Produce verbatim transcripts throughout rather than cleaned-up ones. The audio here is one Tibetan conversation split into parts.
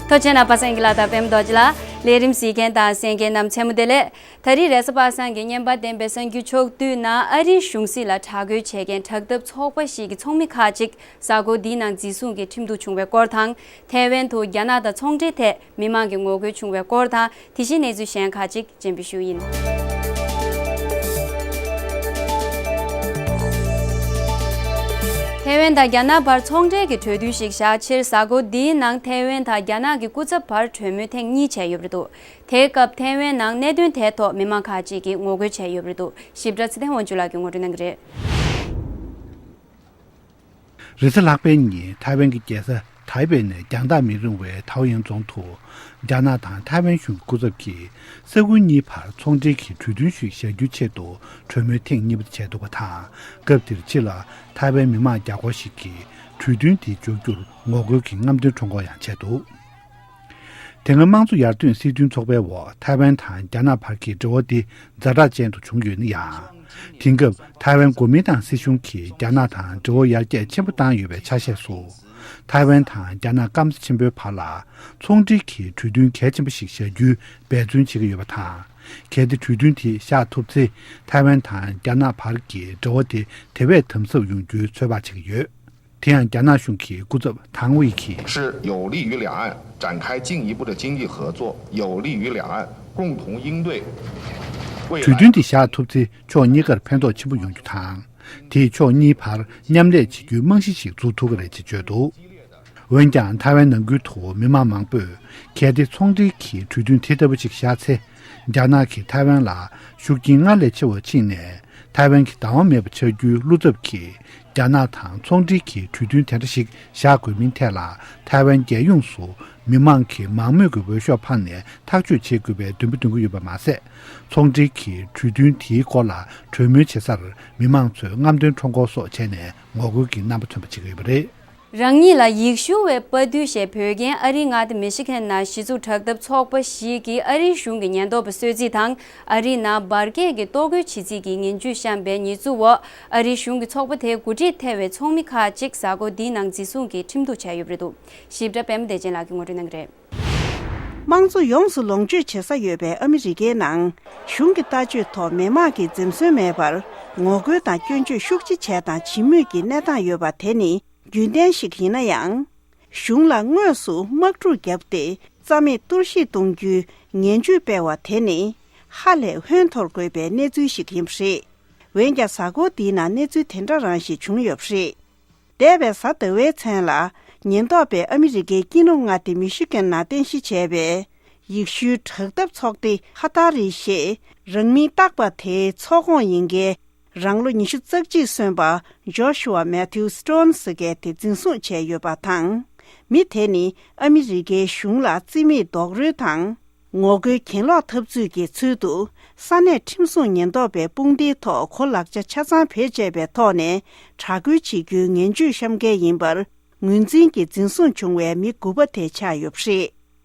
ཐུགས་རྗེ་གནང་པ་སངས་རྒྱས་ལགས་དང་པད་མ་རྡོ་རྗེ་ལགས། ལས་རིམ་གཟིགས་མཁན་དང་གསན་མཁན་རྣམས་མཚན་མོ་བདེ་ལེགས། ད་རེས་རེས་གཟའ་པ་སངས་ཀྱི་བརྙན་པར་ལྡན་པའི་གསར་འགྱུར་ཕྱོགས་བསྡུས་ནང་ཨ་རིའི་གཞུང་སྲིད་ལ་དྲག་རྒོལ་བྱེད་མཁན་དྲག་འཐབ་ཚོགས་པ་ཞིག་གི་ཚོགས་མི་ཁག་ཅིག་གཟའ་འཁོར་འདིའི་ནང་འཛིན་བཟུང་གིས་ཁྲིམས་གཏུག་བྱུང་བའི་སྐོར་དང་། ཐའེ་ཝན་དུ་རྒྱ་ནག་དང་ཚོང་འབྲེལ་ཐད་མི་མང་གི་ངོ་རྒོལ་བྱུང་བའི་སྐོར་དང་། དེ་བཞིན་གནས་ཚུལ་གཞན་ཁག་ཅིག་སྤྱན་འབུལ་ཞུ་ཡིན། ཐའེ་ཝན་དང་རྒྱ་ནག་བར་ཚོང་འབྲེལ་གྱི་གྲོས་མཐུན་ཞིག་བཞག་ཕྱིར། གཟའ་འཁོར་འདིའི་ནང་ཐའེ་ཝན་དང་རྒྱ་ནག་གི་སྐུ་ཚབ་བར་གྲོས་མོལ་ཐེངས་གཉིས་བྱས་ཡོད་པ་རེད་འདུག་དེའི་སྐབས་ཐའེ་ཝན་ནང་གནད་དོན་དེའི་ཐོག་མི་མང་ཁག་ཅིག་གིས་ངོ་རྒོལ་བྱས་ཡོད་པ་རེད་འདུག་ཞིབ་ཕྲ་ཚེ་བརྟན་དབང་ཕྱུག་ལགས་ཀྱིས་ངོ་སྤྲོད་གནང་གི་རེད། རེས་གཟའ་ལྷག་པའི་ཉིན་ཐའེ་ཝན་གྱི་རྒྱལ་ས་ཐའེ་པེ་ནས་རྒྱང་ཐག་མི་རིང་བའི་ཐའོ་ཡན་རྫོང་དུ། རྒྱ་ནག་དང་ཐའེ་ཝན་གཞུང་གི་སྐུ་ཚབ་ཀྱིས་ས་ཁུལ་གཉིས་བར་ཚོང་འབྲེལ་གྱི་གྲོས་མཐུན་ཞིག་བཞག་རྒྱུའི་ཆེད་དུ་གྲོས་མོལ་ཐེངས་གཉིས་པ་བྱས་འདུག་པ་དང་། སྐབས་དེར་ཕྱི་ལ་ཐའེ་ཝན་མི་མང་བརྒྱ་སྐོར་ཞིག་གིས་གྲོས་མཐུན་དེ་འཇོག་རྒྱུར་ངོ་རྒོལ་གྱི་རྔམ་སྟོན་ཁྲོམ་སྐོར་ཡང་བྱས་འདུག་དེ་སྔ་དམངས་གཙོ་ཡར་ཐོན་སྲིད་དོན་ཚོགས་པའི་འོག་ཐའེ་ཝན་དང་རྒྱ་ནག་བར་གྱི་འབྲེལ་བ་དེ་ཛ་དྲག་ཅན་དུ་བྱུང་ཡོད་ན་ཡང་། དེང་སྐབས་ཐའེ་ཝན་གོ་མིན་ཏང་སྲིད་གཞུང་གིས་རྒྱ་ནག་དང་འབྲེལ་བ་ཡར་རྒྱས་ཆེན་པོ་བཏང་ཡོད་པའི་ཆ་ཤས་སུ། ཐའེ་ཝན་དང་རྒྱ་ནག་སྐམ་ས་ཆེན་པོའི་བར་ལ་ཚོང་འབྲེལ་གྱི་གྲོས་མཐུན་གལ་ཆེན་པོ་ཞིག་བཞག་རྒྱུའི་འབད་བརྩོན་བྱེད་ཀྱི་ཡོད་པ་དང་། གལ་ཏེ་གྲོས་མཐུན་དེ་བཞག་ཐུབ་ཚེ། ཐའེ་ཝན་དང་རྒྱ་ནག་བར་གྱི་འབྲེལ་བ་དེ་དེ་བས་དམ་ཟབ་ཡོང་རྒྱུའི་ཚོད་དཔག་བྱེད་ཀྱི་ཡོད། དེ་ཡང་རྒྱ་ནག་གཞུང་གི་སྐུ་ཚབ་ཐང་ཝེ་གིས། 是有利于两岸展开进一步的经济合作，有利于两岸共同应对未来 གྲོས་མཐུན་དེ་བཞག་ཐུབ་ཚེ་ཕྱོགས་གཉིས་ཀར་ཕན་ཐོགས་ཆེན་པོ་ཡོང་རྒྱུ་དང་། དེས་ཕྱོགས་གཉིས་བར་མཉམ་ལས་བྱེད་རྒྱུའི་རྨང་གཞི་ཞིག་འཛུགས་ཐུབ་ཀྱི་རེད་ཅེས་བརྗོད་འདུག་འོན་ཀྱང་ཐའེ་ཝན་ནང་ཁུལ་དུ་མི་མང་མང་པོས་གལ་ཏེ་ཚོང་འབྲེལ་གྱི་གྲོས་མཐུན་དེ་ལྟ་བུ་ཞིག་བཞག་ཚེ། རྒྱ་ནག་གིས་ཐའེ་ཝན་ལ་ཤུགས་རྐྱེན་སྔར་ལས་ཆེ་བ་ཕྱིན་ནས། ཐའེ་ཝན་གྱི་བདག་དབང་མེད་པ་ཆགས་རྒྱུའི་བློ་འཚབ་ཀྱིས། རྒྱ་ནག་དང་ཚོང་འབྲེལ་གྱི་གྲོས་མཐུན་དེ་འདྲ་ཞིག་བཞག་དགོས་མིན་ཐད་ལ། ཐའེ་ཝན་རྒྱལ་ཡོངས་སུ་མི་མང་གི་མང་མོས་ཀྱི་འོས་ཤོག་འཕངས་ནས་ཐག་གཅོད་བྱེད་དགོས་པའི་འདུན་པ་འདོན་གྱི་ཡོད་པ་མ་ཟད། ཚོང་འབྲེལ་གྱི་གྲོས་མཐུན་དེའི་སྐོར་ལ་གྲོས་མོལ་བྱེད་སར་མི་མང་ཚོས་རྔམ་སྟོན་ཁྲོམ་སྐོར་སོགས་བྱས་ནས་ངོ་རྒོལ་གྱི་རྣམ་པ་མཚོན་པ་བྱེད་ཀྱི་ཡོད་པ་རེད། རང་ཉིད་ལ་ཡིག་ཞུ་བའི་དཔའ་རྟུལ་ཞེས་འབོད་མཁན་ཨ་རིའི་མངའ་སྡེ་མི་ཤི་གན་ནང་གཞི་བཙུགས་དྲག་འཐབ་ཚོགས་པ་ཞིག་གིས་ཨ་རིའི་གཞུང་གི་ཉེན་རྟོག་པ་གསོད་རྩིས་དང་། ཨ་རིའི་ནང་འབར་གས་ཀྱི་གཏོར་རྒོལ་བྱེད་རྩིས་ཀྱི་ངན་ཇུས་བཤམས་པའི་ཉེས་འཛུགས་འོག་ཨ་རིའི་གཞུང་གི་ཚོགས་པ་དེའི་འགོ་ཁྲིད་ཐེ་བའི་ཚོགས་མི་ཁག་ཅིག་གཟའ་འཁོར་འདིའི་ནང་འཛིན་བཟུང་གིས་ཁྲིམས་གཏུག་བྱས་ཡོད་པ་རེད་འདུག་ཞིབ་ཕྲ་པད་མ་བདེ་ཆེན་ལགས་ཀྱིས་ངོ་སྤྲོད་གནང་གི་རེད། དམངས་གཙོ་ཡོངས་སུ་ལོངས་སྤྱོད་བྱེད་ས་ཡོད་པའི་ཨ་མི་རི་ཀའི་ནང་། གཞུང་གི་ལྟ་སྤྱོད་ཐོག་མི་དམངས་ཀྱིས་འཛེམ་ཟོན་མེད་པར་ངོ་རྒོལ་དང་སྐྱོན་བརྗོད་ཤུགས་ཆེ་བྱས་དང་བྱེད་མུས་ཀྱི་གནས་སྟངས་ཡོད་པ་དེ་ནི་རྒྱུན་ལྡན་ཞིག་ཡིན་ན་ཡང་། གཞུང་ལ་དངོས་སུ་དམག་འཁྲུག་བརྒྱབ་སྟེ་རྩ་མེད་གཏོར་བཤིག་གཏོང་རྒྱུའི་ངན་ཇུས་སྤེལ་བ་དེ་ནི་ཧ་ལས་ཧོན་འཐོར་དགོས་པའི་གནས་ཚུལ་ཞིག་ཡིན་པ་རེད། འོན་ཀྱང་། གཟའ་འཁོར་འདིའི་ནང་གནས་ཚུལ་དེ་འདྲ་རང་ཞིག་བྱུང་ཡོད་པ་རེད། འདས་པའི་གཟའ་ཟླ་བའི་མཚན་ལ། ཉེན་རྟོག་པས་ཨ་མི་རི་ཀའི་དཀྱིལ་སྣུམ་མངའ་སྡེ་མི་ཤི་གན་ནང་རྟེན་གཞི་བྱས་པའི་ཡེ་ཤུའི་དྲག་འཐབ་ཚོགས་སྡེ་ཧ་ཏཱ་རི་ཞེས་རང་མིང་བཏགས་པ་དེའི་ཚོགས་ཁོངས་ཡིན་མཁན་རང་ལོ་ཉི་ཤུ་རྩ་གཅིག་སོན་པ་ཇོ་ཤུ་ཝ་མེ་ཐིའུ་སི་ཀྲོན་ཟེར་མཁན་དེ་འཛིན་བཟུང་བྱས་ཡོད་པ་དང་། མི་དེ་ནི་ཨ་མི་རི་ཀའི་གཞུང་ལ་རྩིས་མེད་རྡོག་རོལ་དང་། ངོ་རྒོལ་གྱེན་ལོག་འཐབ་རྩོད་ཀྱི་ཚུལ་དུ་ས་གནས་ཁྲིམས་སྲུང་ཉེན་རྟོག་པའི་དཔུང་སྡེའི་ཐོག་གོ་ལག་ཆ་ཆ་ཚང་བེད་སྤྱད་པའི་ཐོག་ནས་དྲག་རྒོལ་བྱེད་རྒྱུའི་ངན་ཇུས་བཤམས་མཁན་ཡིན་པར་ངོས་འཛིན་གྱིས་འཛིན་བཟུང་བྱུང་བའི་མི་དགུ་པ་དེ་ཆགས་ཡོད་པ་རེད།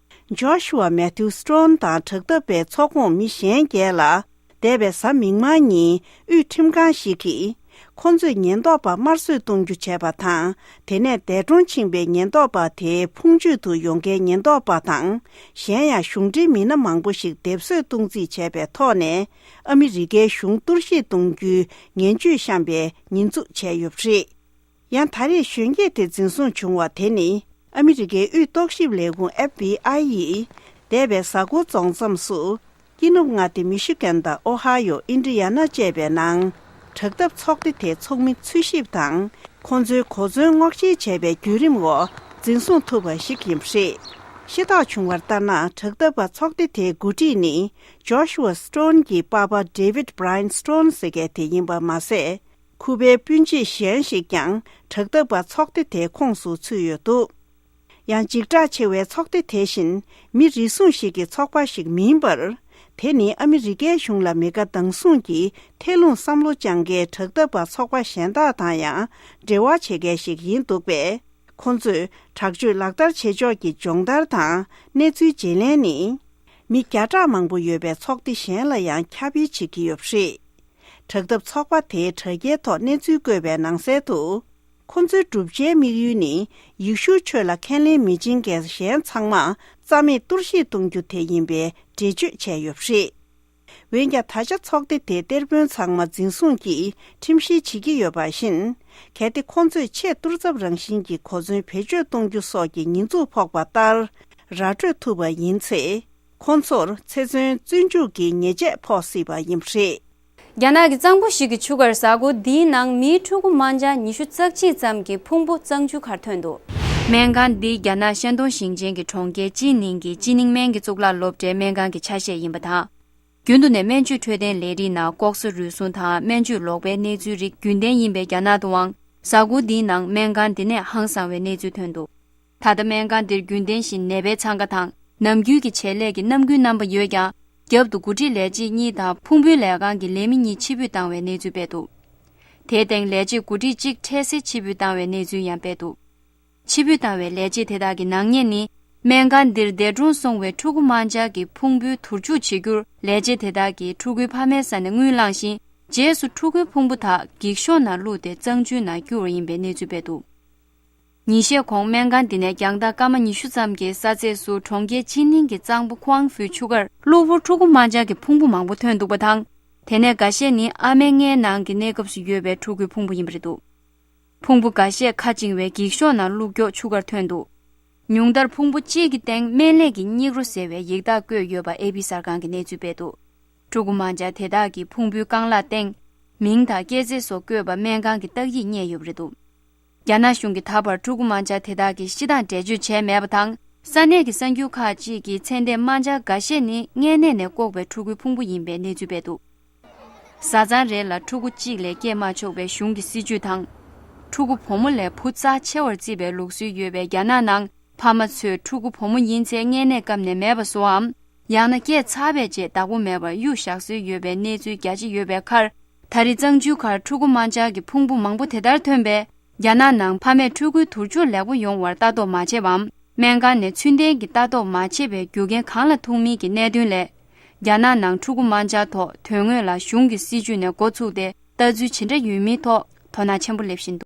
ཇོ་ཤུ་ཝ་མེ་ཐིའུ་སི་ཀྲོན་དང་དྲག་འཐབ་པའི་ཚོགས་ཁོངས་མི་གཞན་བརྒྱད་ལ། འདས་པའི་གཟའ་མིག་དམར་ཉིན་དབུས་ཁྲིམས་ཁང་ཞིག་གིས། ཁོ་ཚོས་ཉེན་རྟོག་པ་དམར་གསོད་གཏོང་རྒྱུ་བྱས་པ་དང་། དེ་ནས་འདས་གྲོངས་ཕྱིན་པའི་ཉེན་རྟོག་པ་དེའི་ཕུང་མཆོད་དུ་ཡོང་མཁན་ཉེན་རྟོག་པ་དང་། གཞན་ཡང་གཞུང་འབྲེལ་མི་སྣ་མང་པོ་ཞིག་སྡེབ་གསོད་གཏོང་རྩིས་བྱས་པའི་ཐོག་ནས། ཨ་མི་རི་ཀའི་གཞུང་གཏོར་བཤིག་གཏོང་རྒྱུའི་ངན་ཇུས་བཤམས་པའི་ཉེས་འཛུགས་བྱས་ཡོད་པ་རེད། ཡང་ད་རེས་གཞོན་སྐྱེས་དེ་འཛིན་བཟུང་བྱུང་བ་དེ་ནི། ཨ་མི་རི་ཀའི་དབུས་རྟོག་ཞིབ་ལས་ཁུངས་ཨེཕ་བི་ཨའི་ཡིས། འདས་པའི་གཟའ་འཁོར་རྫོགས་མཚམས་སུ། དཀྱིལ་སྣུམ་མངའ་སྡེ་མི་ཤི་གན་དང་ཨོ་ཧ་ཡོ། ཨིན་ཌི་ཡ་ན་བཅས་པའི་ནང་། དྲག་འཐབ་ཚོགས་སྡེ་དེའི་ཚོགས་མི་འཚོལ་ཞིབ་དང་། ཁོ་ཚོའི་གོ་མཚོན་སྔོག་བཤེར་བྱས་པའི་བརྒྱུད་རིམ་འོག་འཛིན་བཟུང་ཐུབ་པ་ཞིག་ཡིན་པ་རེད། ཤེས་རྟོགས་བྱུང་བར་ལྟར་ན། དྲག་འཐབ་པ་ཚོགས་སྡེ་དེའི་འགོ་ཁྲིད་ནི། ཇོ་ཤུ་ཝ་སི་ཀྲོན་གྱི་པ་ཕ་ཌེ་ཝིད་བྷི་ར་ཡན་སི་ཀྲོན་ཟེར་མཁན་དེ་ཡིན་པ་མ་ཟད། ཁུ་པའི་སྤུན་མཆེད་གཞན་ཞིག་ཀྱང་དྲག་འཐབ་པ་ཚོགས་སྡེ་དེའི་ཁོངས་སུ་ཚུད་ཡོད་འདུག་ཡང་། འཇིགས་སྐྲག་ཆེ་བའི་ཚོགས་སྡེ་དེ་བཞིན་མི་རེ་ཟུང་ཞིག་གི་ཚོགས་པ་ཞིག་མིན་པར། དེ་ནི་ཨ་མི་རི་ཀའི་གཞུང་ལ་མི་དགའ་སྡང་ཟུང་གིས་ཐལ་རླུང་བསམ་བློ་བཅངས་མཁན་དྲག་འཐབ་པ་ཚོགས་པ་གཞན་དག་དང་ཡང་འབྲེལ་བ་བྱེད་མཁན་ཞིག་ཡིན་འདུག་པས། ཁོ་ཚོས་དྲག་སྤྱོད་ལག་བསྟར་བྱེད་ཕྱོགས་ཀྱི་སྦྱོང་བརྡར་དང་གནས་ཚུལ་བརྗེ་ལེན་ནི། མི་བརྒྱ་ཕྲག་མང་པོ་ཡོད་པའི་ཚོགས་སྡེ་གཞན་ལ་ཡང་ཁྱབ་སྤེལ་བྱེད་ཀྱི་ཡོད་པ་རེད། དྲག་འཐབ་ཚོགས་པ་དེའི་དྲ་རྒྱའི་ཐོག་གནས་ཚུལ་བཀོད་པའི་ནང་གསལ་དུ། ཁོ་ཚོའི་བསྒྲུབ་བྱའི་དམིགས་ཡུལ་ནི་ཡེ་ཤུའི་ཆོས་ལ་ཁས་ལེན་མི་བྱེད་མཁན་གཞན་ཚང་མ་རྩ་མེད་གཏོར་བཤིག་གཏོང་རྒྱུ་དེ་ཡིན་པའི་འགྲེལ་བརྗོད་བྱས་ཡོད་པ་རེད། འོན་ཀྱང་ད་ཆ་ཚོགས་སྡེ་དེའི་གཏེར་དཔོན་ཚང་མ་འཛིན་བཟུང་གིས་ཁྲིམས་བཤེར་བྱེད་ཀྱི་ཡོད་པ་བཞིན། གལ་ཏེ་ཁོང་ཚོས་ཆེས་གཏོར་ཚབས་རང་བཞིན་གྱི་གོ་མཚོན་བེད་སྤྱོད་གཏོང་རྒྱུ་སོགས་ཀྱི་ཉེས་འཛུགས་ཕོག་པ་ལྟར། ར་སྤྲོད་ཐུབ་པ་ཡིན་ཚེ། ཁོང་ཚོར་ཚེ་བཙོན་བཙོན་འཇུག་གི་ཉེས་ཆད་ཕོག་སྲིད་པ་ཡིན་པ་རེད། རྒྱ་ནག་གི་གཙང་པོ་ཞིག་གི་ཆུ་ཁར་གཟའ་འཁོར་འདིའི་ནང་མིའི་ཕྲུ་གུ་དམར་འབྱར་ཉི་ཤུ་རྩ་གཅིག་ཙམ་གྱི་ཕུང་པོ་གཙང་ཆུ་ཁར་ཐོན་འདུག་སྨན་ཁང་འདི་རྒྱ་ནག་ཤན་ཏུང་ཞིང་ཆེན་གྱི་གྲོང་ཁྱེར་ཅི་ནིང་གི་ཅི་ནིང་སྨན་གྱི་གཙུག་ལག་སློབ་གྲྭའི་སྨན་ཁང་གི་ཆ་ཤས་ཡིན་པ་དང་། རྒྱུན་དུ་ནས་སྨན་བཅོས་འཕྲོད་བསྟེན་ལས་རིགས་ནང་ལྐོག་ཟ་རུལ་སུངས་དང་སྨན་བཅོས་ལོག་པའི་གནས་ཚུལ་རིགས་རྒྱུན་ལྡན་ཡིན་པའི་རྒྱ་ནག་ཏུའང་། གཟའ་འཁོར་འདིའི་ནང་སྨན་ཁང་འདི་ནས་ཧང་སང་བའི་གནས་ཚུལ་ཐོན་འདུག་ད་ལྟ་སྨན་ཁང་འདིར་རྒྱུན་ལྡན་བཞིན་ནད་པའི་འཚང་ཁ་དང་ནམ་རྒྱུན་གྱི་བྱེད་ལས་ཀྱི་རྣམ་འགྱུར་རྣམ་པ་ཡོད་ཀྱང་། རྒྱབ་ཏུ་འགོ་ཁྲིད་ལས་བྱེད་གཉིས་དང་ཕུང་པོའི་ལས་ཁང་གི་ལས་མི་གཉིས་ཕྱིར་འབུད་བཏང་བའི་གནས་ཚུལ་སྤེལ་འདུག་དེའི་སྟེང་ལས་བྱེད་འགོ་ཁྲིད་གཅིག་འཕྲལ་སེལ་ཕྱིར་འབུད་བཏང་བའི་གནས་ཚུལ་ཡང་སྤེལ་འདུག་ཕྱིར་འབུད་བཏང་བའི་ལས་བྱེད་དེ་དག་གི་ནག་ཉེས་ནི། སྨན་ཁང་འདིར་འདས་གྲོངས་སོང་བའི་ཕྲུ་གུ་དམར་འབྱར་གྱི་ཕུང་པོའི་དུར་འཇུག་བྱེད་རྒྱུར་ལས་བྱེད་དེ་དག་གིས་ཕྲུ་གུའི་ཕ་མའི་ས་ནས་དངུལ་བླངས་ཤིང་། རྗེས་སུ་ཕྲུ་གུའི་ཕུང་པོ་དག་འགྱིག་ཤོག་ནང་བླུགས་ཏེ་གཙང་ཆུའི་ནང་བསྐྱུར་བ་ཡིན་པའི་གནས་ཚུལ་སྤེལ་འདུག་ཉིན་ཤས་གོང་སྨན་ཁང་འདི་ནས་རྒྱང་ཐག་སྐར་མ་ཉི་ཤུ་ཙམ་གྱི་ས་ཚད་སུ་གྲོང་ཁྱེར་ཅི་ནིང་གི་གཙང་པོ་ཁུའང་ཧྥུའི་ཆུ་ཁར་གློ་བུར་ཕྲུ་གུ་དམར་འབྱར་གྱི་ཕུང་པོ་མང་པོ་ཐོན་འདུག་པ་དང་། དེ་ནས་འགའ་ཤས་ནི་ཨ་མའི་མངལ་ནང་གི་གནས་སྐབས་སུ་ཡོད་པའི་ཕྲུ་གུའི་ཕུང་པོ་ཡིན་པ་རེད་འདུག་ཕུང་པོ་འགའ་ཤས་ཁ་བཅིང་བའི་འགྱིག་ཤོག་ནང་བླུགས་ཀྱོག་ཆུ་ཁར་ཐོན་འདུག་ཉུང་མཐར་ཕུང་པོ་གཅིག་གི་སྟེང་སྨན་ལས་ཀྱི་སྙིགས་རོ་ཟེར་བའི་ཡིག་རྟགས་བཀོད་ཡོད་པ་ཨེ་པི་གསར་ཁང་གིས་གནས་ཚུལ་སྤེལ་འདུག་ཕྲུ་གུ་དམར་འབྱར་དེ་དག་གི་ཕུང་པོའི་རྐང་ལག་སྟེང་མིང་དང་སྐྱེས་ཚེས་སོགས་བཀོད་པ་སྨན་ཁང་གི་བརྟག་ཡིག་རྙེད་ཡོད་པ་རེད་འདུག་རྒྱ་ནག་གཞུང་གིས་ད་བར་ཕྲུ་གུ་དམར་འབྱར་དེ་དག་གི་ཤི་སྟངས་འགྲེལ་བརྗོད་བྱས་མེད་པ་དང་། ས་གནས་ཀྱི་གསར་འགྱུར་ཁག་ཅིག་གིས་ཚེ་འདས་དམར་འབྱར་འགའ་ཤས་ནི་མངལ་གནས་ནས་བཀོག་པའི་ཕྲུ་གུའི་ཕུང་པོ་ཡིན་པའི་གནས་ཚུལ་སྤེལ་འདུག་བཟའ་ཚང་རེ་ལ་ཕྲུ་གུ་གཅིག་ལས་སྐྱེས་མ་ཆོག་པའི་གཞུང་གི་སྲིད་ཇུས་དང་། ཕྲུ་གུ་བུ་མོ་ལས་བུ་རྩ་ཆེ་བར་བརྩིས་པའི་ལུགས་སྲོལ་ཡོད་པའི་རྒྱ་ནག་ནང་། ཕ་མ་ཚོས་ཕྲུ་གུ་བུ་མོ་ཡིན་ཚེ་མངལ་གནས་སྐབས་ནས་མེད་པ་བཟོའམ། ཡང་ན་སྐྱེས་ཚར་བའི་རྗེས་བདག་པོ་མེད་པར་གཡུག་བཞག་སྲོལ་ཡོད་པའི་གནས་ཚུལ་རྒྱ་ཆེ་ཡོད་པའི་ཁར། ད་རེས་གཙང་ཆུའི་ཁར་ཕྲུ་གུ་དམར་འབྱར་གྱི་ཕུང་པོ་མང་པོ་དེ་ལྟར་ཐོན་པས། རྒྱ་ནག་ནང་ཕ་མས་ཕྲུ་གུའི་དུར་འཇུག་ལེགས་པོ་ཡོང་བར་ལྟ་རྟོག་མ་བྱས་པའམ། སྨན་ཁང་ནས་ཚུལ་ལྡན་གྱི་ལྟ་རྟོག་མ་བྱས་པའི་རྒྱུ་རྐྱེན་གང་ལ་ཐུག་མིན་གྱི་གནད་དོན་ལས། རྒྱ་ནག་ནང་ཕྲུ་གུ་དམར་འབྱར་ཐོག་དོན་དངོས་ལ་གཞུང་གི་སྲིད་ཇུས་ནས་འགོ་ཚུགས་ཏེ་ལྟ་ཚུལ་ཇི་འདྲ་ཡོད་མིན་ཐོག་དོ་སྣང་ཆེན་པོ་སླེབས་བཞིན་འདུག